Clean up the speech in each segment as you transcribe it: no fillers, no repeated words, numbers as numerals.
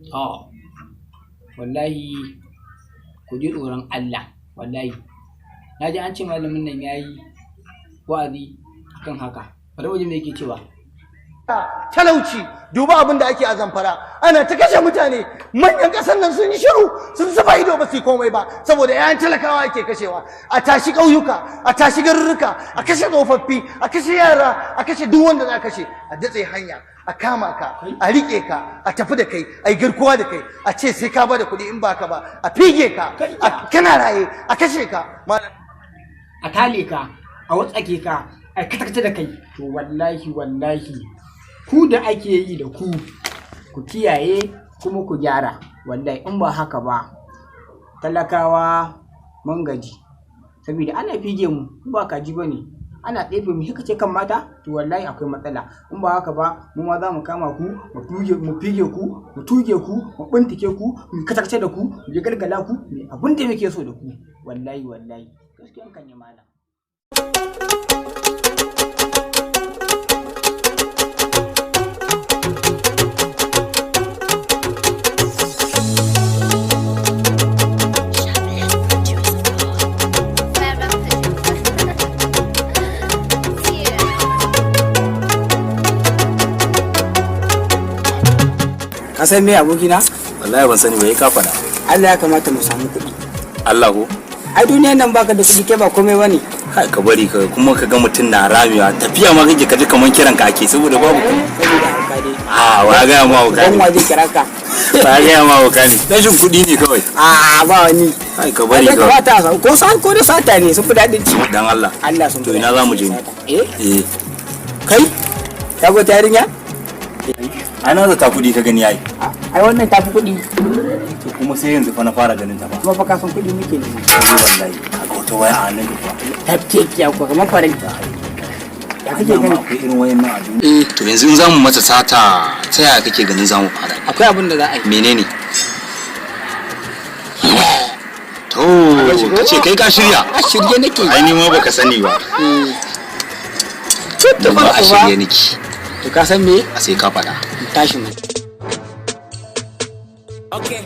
To, wallahi ku ji tsoron Allah. Wallahi na ji an ce malamin nan ya yi wa'azi akan haka. Bari mu ji me yake cewa. Talauci, duba abin da ake a Zamfara, ana ta kashe mutane. Manyan ƙasar nan sun yi shiru, sun zuba ido, ba su yi komai ba, saboda 'ya'yan talakawa ake kashewa. A tashi ƙauyuka, a tashi garurruka, a kashe tsofaffi, a kashe yara, a kashe duk wanda za a kashe, a datse hanya, a kama ka, a riƙe ka, a tafi da kai, a yi garkuwa da kai, a ce sai ka bada kuɗi, in ba ka ba a fige ka, kana raye a kashe ka. A tale ka, a watsake ka, a katakta da kai. To wallahi, wallahi ku da ake yi da ku, ku kiyaye kuma ku gyara. Wallahi in ba haka ba, talakawa mun gaji, saboda ana fige mu ba kaji bane, ana ɗebe mu haka ce kan mata. To wallahi akwai matsala. In ba haka ba, mu ma za mu kama ku, mu tuge, mu fige ku, mu tuge ku, mu bintike ku, mu katakce da ku, mu galgala ku, mu abin da muke so da ku. Wallahi, wallahi gaskiyan kan ne, malam. Ka san me, abokina? Wallahi ban sani ba, ya ka faɗa. Allah, ya kamata mu samu kuɗi. Allah ko? Ai duniyar nan baka da kuɗi kai ba komai bane. Kai, ka bari ka kuma ka ga mutum na ramewa, tafiya ma kake kaji kaman kiran ka ake saboda babu kuɗi. Saboda hauka dai. A wa ga ma hauka Dan ne? Wa zai kira ka? Wa ga ma hauka ne? Rashin kuɗi ne kawai. A ba wani. Kai, ka bari Ai kawai. kamata a samu ko sa ko da sata ne, sun fi daɗin ci. Dan Allah. Allah, sun To fi ina daɗin za mu ci je? Sata. Eh. Eh. Kai, ka ga ta yarinya? Ai na zata kuɗi ka gani ai. Ai wannan tafi kuɗi. To kuma sai yanzu fa na fara ganin ta ba. Kuma fa ka san kuɗi muke nema. Eh, wallahi kaga wata waya a hannun ka kuwa. Tafkekiya ko kamar farin ya kake Anya ma gani? akwai irin wayan nan a duniya? To yanzu in zamu mata sata, ta yaya kake ganin zamu fara? Akwai abin da za a yi. Menene? To kace kai ka shirya? A shirye nake. Ai ni ma baka sani ba. Tun Ni ma a shirye nake. To ka san me? A sai ka faɗa. Tashi mu. Okay.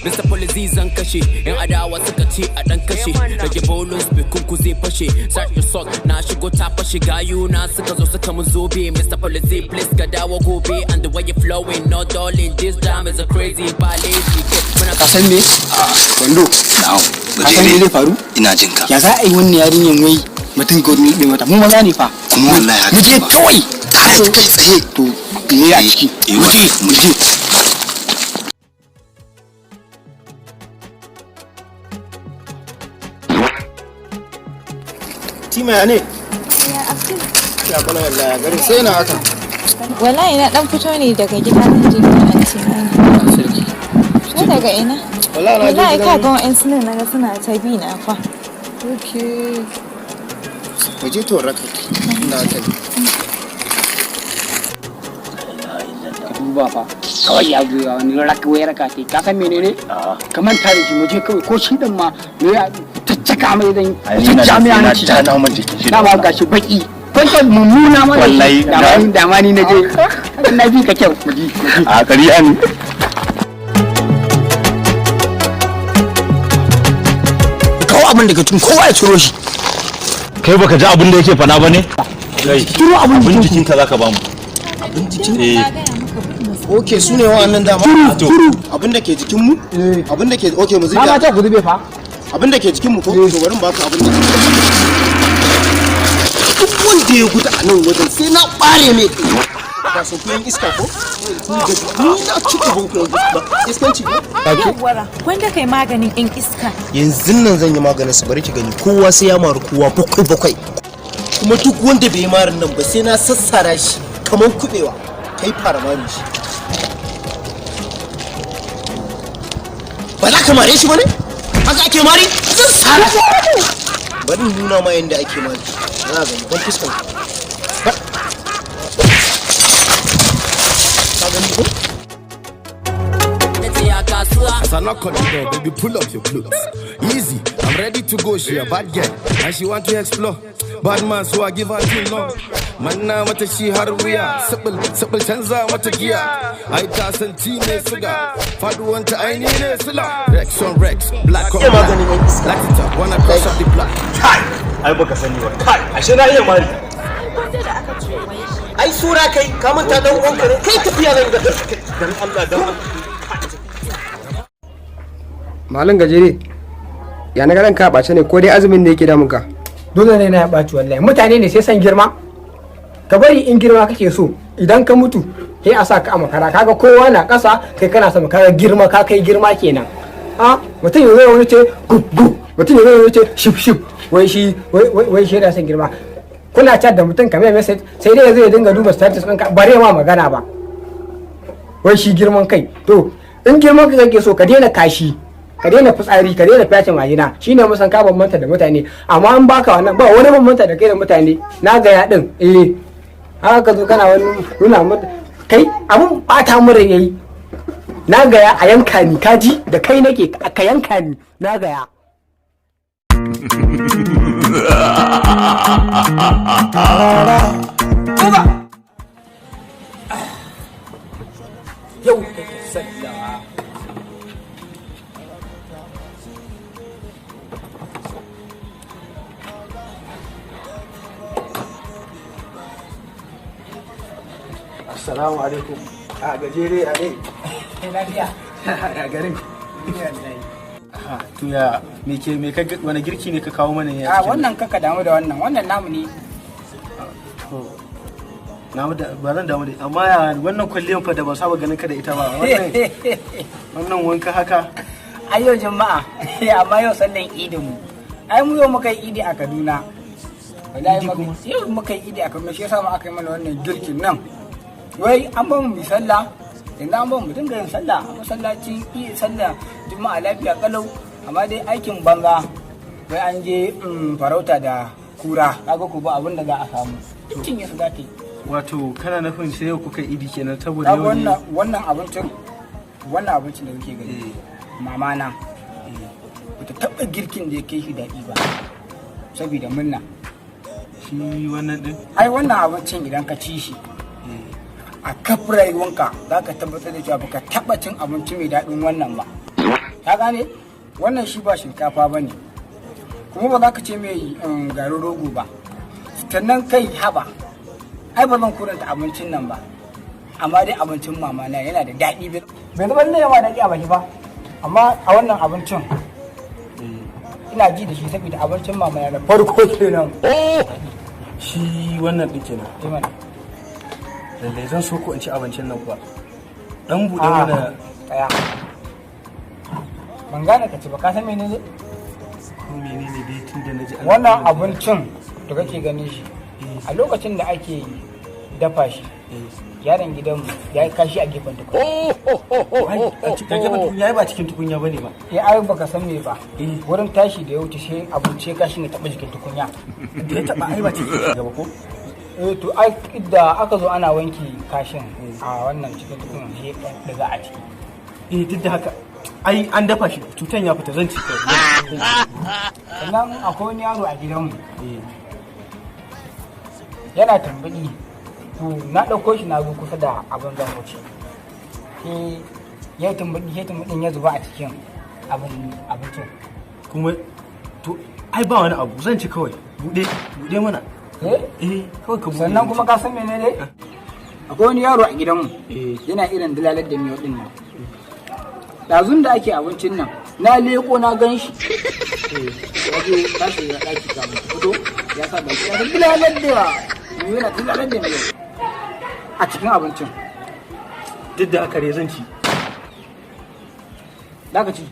Mr. Policy zan kashe, yan adawa suka ce a dan kashe, rage volume, speaker ku zai fashe. Start your song, na shigo ta fashe, gayu na suka zo suka mun zobe. Mr. Policy, please ka dawo gobe, and the way you flowing, no darling, this jam is a crazy ba lazy. Muna Ka san me, Wando? Na'am. Ka san me zai faru? Ina jin ka. Ya za a yi wannan yarinyan wai mutum ka wani mata? Mu maza ne fa. Kuma wallahi haka Mu je ba. kawai. Tare, kai tsaye. To me a ciki? Eh, Mu je. Mu je. Mu je. Tima, ya ne? Ya Abdul. Ya kala wallahi, garin sai na haka. Wallahi na dan fito ne daga gida, zan je gidan anti na ne. Sarki. Kai daga ina? Wallahi na je Wallahi ka gidan. ga wa'ansu nan naga suna ta bi na fa. Okay. Mu je to raka. Ina haka ne. Ka duba fa, kawai ya zo ya wani raka wai raka ce. Ka san menene? Ka manta da shi, mu je kawai. Ko shi din ma me ya taccaka mai zan Ai ni na jami'a na ci. ta na mun jikin shi. Dama gashi baki kwantar mummuna ma da shi. Wallahi, Dama ni na je na bi ka kyau. Mu je, mu je. A ƙarya ne. Kawo abin daga cikin kowa ya ciro shi. Kai baka ji abin da yake faɗa ba ne? Ciro abin. Abin jikinka zaka bamu. Abin jikin? Eh. Okay, su ne wa'annan dama. To. Abin da ke jikin mu? Abin da ke, okay, mu Na ma zube. ta ku zube fa. Abin da ke jikin mu ko? To bari mu baka abin da ke. Duk wanda ya gudu a nan wajen sai na bare mai kai. Ba san ku yan iska ko? Ku da ni na ci gaban ku yanzu ba. Iskanci ko? Yawwara, wanda kai maganin yan iska. Yanzu nan zan yi maganin su, bari ki gani, kowa sai ya maru kowa bakwai bakwai, kuma duk wanda bai yi marin nan ba sai na sassara shi kamar kubewa. Kai, fara mari shi. Ba za ka mare shi ba ne? Haka ake mari? Zan sara. Bari in nuna ma yadda ake mari. Za ka gani ban fuskan ka. Ka gani ko? Na ce ya kasuwa. As I knock on the door, baby, pull up your clothes. Easy, I'm I'm ready to go, she a bad girl, and she want to explore. Bad man, so I give her too long. Manna mata shi har wuya, sibil sibil canza mata giya. Ai ta san ti ne siga, faduwanta aini ne sila. Rex on Rex, black on black. Light it up, wanna cross up the block. Kai, ai baka sani ba. Kai, ashe na iya mari. Ai sura kai ka manta dan uwanka ne kai, tafiya zan ga. Dan Allah, dan Allah. Malam Gajere, ya na garan ka ɓace ne, ko dai azumin ne yake damun ka? Dole ne na ya ɓaci wallahi. Mutane ne sai san girma. Ka bari in girma kake so, idan ka mutu sai a sa ka a makara, kaga kowa na ƙasa, kai kana sama, kaga girma, ka kai girma kenan. A mutum ya zo wani ce gub gub, mutum ya zo wani ce shif shif, wai shi wai shi yana son girma. Kuna chat da mutum, kamar message, sai dai ya zo ya dinga duba status ɗinka, bare ma magana ba. Wai shi girman kai. To in girman kai kake so, ka daina kashi, ka daina fitsari, ka daina face majina, shine musan ka bambanta da mutane. Amma an baka wannan, ba wani bambanta da kai da mutane. Na ga ya din, eh, haka ka zo kana wani nuna mata kai, abun bata mun rai yayi. Na gaya a yanka ni, kaji da kai nake, ka yanka ni, na gaya. Yau kake sallah. Assalamu alaikum. A Gajere, a dai. Lafiya. A garin. To ya me ke me ka wani girki ne ka kawo mana ne? A wannan kaka damu da wannan, wannan namu ne. To na da ba zan damu da, amma ya wannan kwalliyan fa da ban saba ganin ka da ita ba, wannan wannan wanka haka? Ai yau Juma'a, amma yau sallan Idin mu. Ai mu yau muka yi Idi a Kaduna. Wallahi yau muka yi Idi a Kaduna, shi yasa mu aka yi mana wannan girkin nan. Wai an ba mu sallah, yanzu an ba mu dinga yin sallah a masallacin sallah Juma'a lafiya kalau, amma dai aikin banza, wai an je farauta da kura, kaga ku ba abin da za a samu. Cinye su za ta yi. Wato kana nufin sai yau kuka Idi kenan, saboda yau ne? Wannan abincin, wannan abincin da kuke gani, mama na bata taɓa girkin da ya kai shi daɗi ba, saboda murna. Shi wannan din? Ai wannan abincin idan ka ci shi a kaf rayuwanka, za ka tabbatar da cewa baka taɓa cin abinci mai daɗin wannan ba. Ka gane? Wannan shi ba shinkafa ba ne, kuma ba za ka ce mai garin rogo ba. Sannan kai, haba, ai ba zan kuranta abincin nan ba, amma dai abincin mama na yana da daɗi. Bai zama lallai ma daɗi a baki ba, amma a wannan abincin ina ji da shi, saboda abincin mama na da farko kenan. Shi wannan din kenan? Lallai zan so ko in ci abincin nan kuwa. Dan buɗe mana. Tsaya, ban gane ka ci ba. Ka san menene? Ko menene dai, tun da naji Wannan abincin da kake ganin shi, a lokacin da ake dafa shi, yaron gidanmu ya yi kashi a gefen tukunya. A gefen tukunya? Ba cikin tukunya bane ba? Ya ai baka san me ba, wurin tashi da ya wuce, sai abinci ya kashi ne taɓa jikin tukunya. Da ya taɓa, ai ba cikin gaba ko? Eh, to ai da aka zo ana wanke kashin a wannan cikin tukunya, sai daga a ciki. Eh, duk da haka ai an dafa shi, cutan ya fita, zan ci. Sannan akwai wani yaro a gidanmu yana tambayi, to na ɗauko shi, na zo kusa da abin zan wuce, sai ya tambayi, sai tambayin ya zuba a cikin abin abincin. Kuma to ai ba wani abu, zan ci kawai. Bude bude mana. Eh. Eh, kawai ka bude. Sannan kuma ka san menene? Akwai wani yaro a gidanmu yana irin dalalar da miyau din nan. Ɗazun da ake abincin nan, na leko na gan shi ya je tashi ya ɗaki kafin fito, ya sa baki ya dalalar da miyau, yana dalalar da miyau a cikin abincin. Duk da haka dai zan ci. Zaka ci,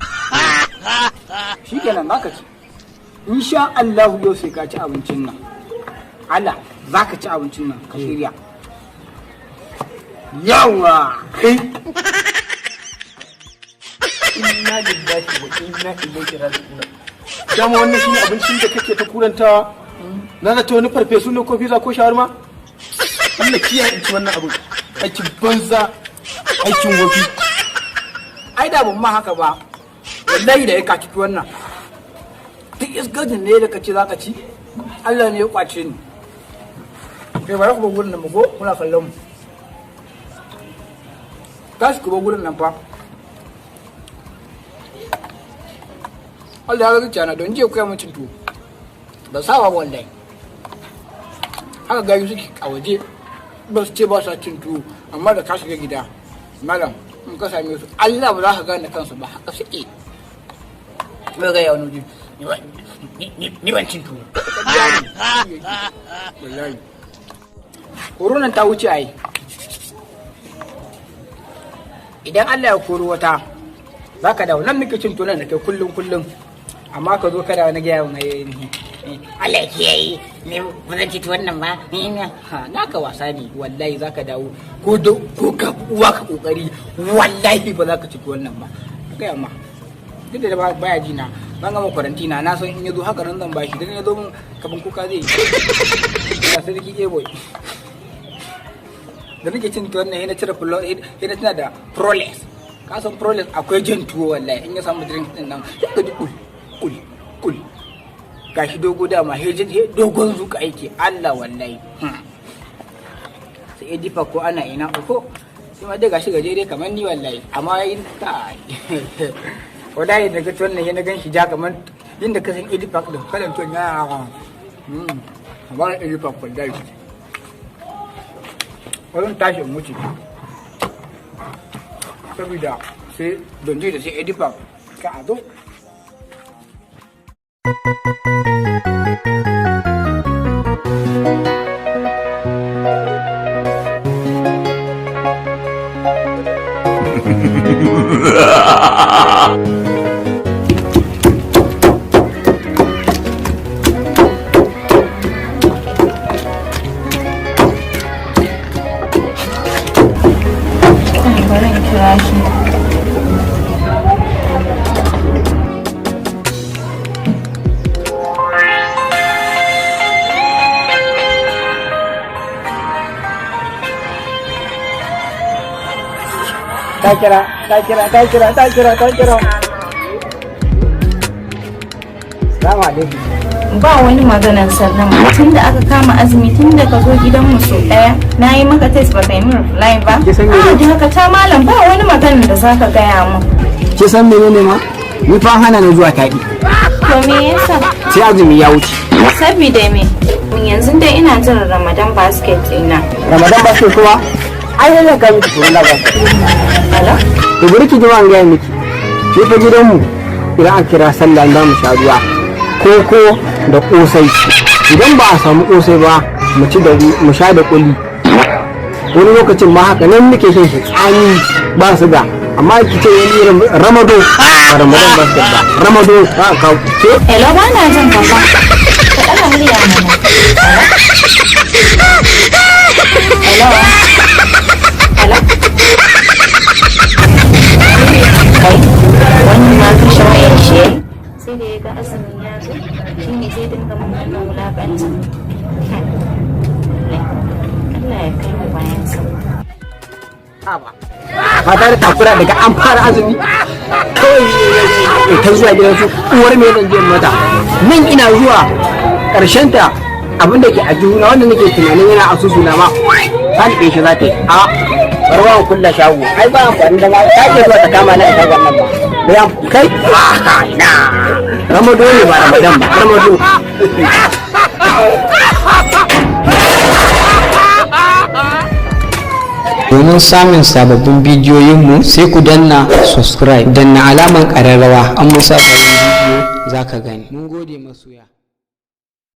shikenan, zaka ci insha Allah. Yau sai ka ci abincin nan. Allah zaka ci abincin nan, ka shirya yawa kai. Inna lillahi wa inna ilaihi raji'un. Dama wannan shine abincin da kake ta kurantawa? Na zato wani farfesu ne ko pizza ko shawarma. Allah kiyaye in ci wannan abu. Aikin banza, aikin wofi. Ai da ban ma haka ba, wallahi da ya kaci wannan. Duk iskajin ne da ka ce za ka ci, Allah ne ya kwace ni. Kai, bari ku bar gurin nan mu ko kuna kallon mu. Tashi ku bar gurin nan fa. Allah ya ga zuciya na, don jiya koya mun cin tuwo. Ba saba ba wallahi. Haka gayu suke a waje, ba su ce ba sa cin tuwo, amma da ka shiga gida malam, in ka same su, Allah ba za ka gane kansu ba, haka suke. Wai ga yawon waje, ni ban cin tuwo. Wallahi koronan ta wuce ai. Idan Allah ya koro wata, za ka dawo nan muke cin tuwo nan da kai kullum kullum, amma ka zo kada wani gaya wani, Allah ya kiyaye, ni ba zan ci tuwon nan ba. Ni ina ha naka wasa ne. Wallahi za ka dawo, ko da ko ka uwa ka kokari, wallahi ba za ka ci tuwon nan ba. Gaya ma duk da baya ji na, ban gama kwarantina, na san in ya zo haka nan zan bashi, dan ya zo min kafin kuka zai yi. Ya sarki eboy da nake cin tuwon nan, na cire fulo, na tuna da proles. Ka san proles akwai jin tuwo wallahi. In ya samu drink din nan, sai ka ji kul kul kul. Gashi dogo dama, hejin dogon zuka aiki Allah wallahi. Sai edifa ko ana ina ko sai ma dai gashi gajere kamar ni wallahi, amma yin kai wallahi daga tuwon nan na gan shi ja kamar yadda ka san edifa din kalan tuwon ya kamar edifa wallahi. Wajen tashi in wuce saboda sai don da sai edifa ka a zo. Bari in kira shi. Ta kira, ta kira, ta kira, ta kira, ta kira. Salamu alaikum. Ba wani maganar sallama. Tun da aka kama azumi, tun da ka zo gidanmu sau daya na yi maka text, ba ka yi min reply ba. Ki san A mene? Da haka ta malam, ba wani maganar da zaka gaya min. Ki san menene ma? Ni fa hana ni zuwa taɗi. To me yasa? Sai azumi ya wuce. Saboda me? Yanzu dai ina jiran Ramadan basket ɗina. Ramadan basket kuma? Ai zan kai miki tuwon labar. Hello? To bari ki ji an gaya miki. Ni fa gidanmu idan aka kira sallah za mu sha ruwa, koko da kosai. Idan ba a samu kosai ba, mu ci da mu sha da kuli. Wani lokacin ma haka nan muke shan shi tsami ba su ga, amma ki ce wani irin ramado, ba Ramadan basket ba, ramado ba ka ke. Hello, ba na jin ka fa. Ka ɗaga murya mana. Hello? Hello? Kai, wannan ma kashe wayar shi yayi. Sai da ya ga azumi ya zo, shi ne zai dinga mun wannan wulaƙancin. Allah ya kai mu bayan sa. Ba tare da takura, daga an fara azumi kawai ta zuwa gidan su uwar me zan je mata nan. Ina zuwa karshen ta, abin da ke a jihuna wanda nake tunanin yana asusu na ma ta shi za ta yi a barwa kulla shago. Ai ba amfani da ma ta ke zuwa ta kama ni a shagon nan ba da ya kai na ramado ne, ba Ramadan ba, ramado. Domin samun sababbin bidiyoyinmu, sai ku danna subscribe, danna alamar ƙararrawa. An musa sabon bidiyo za ka gani. Mun gode masoya.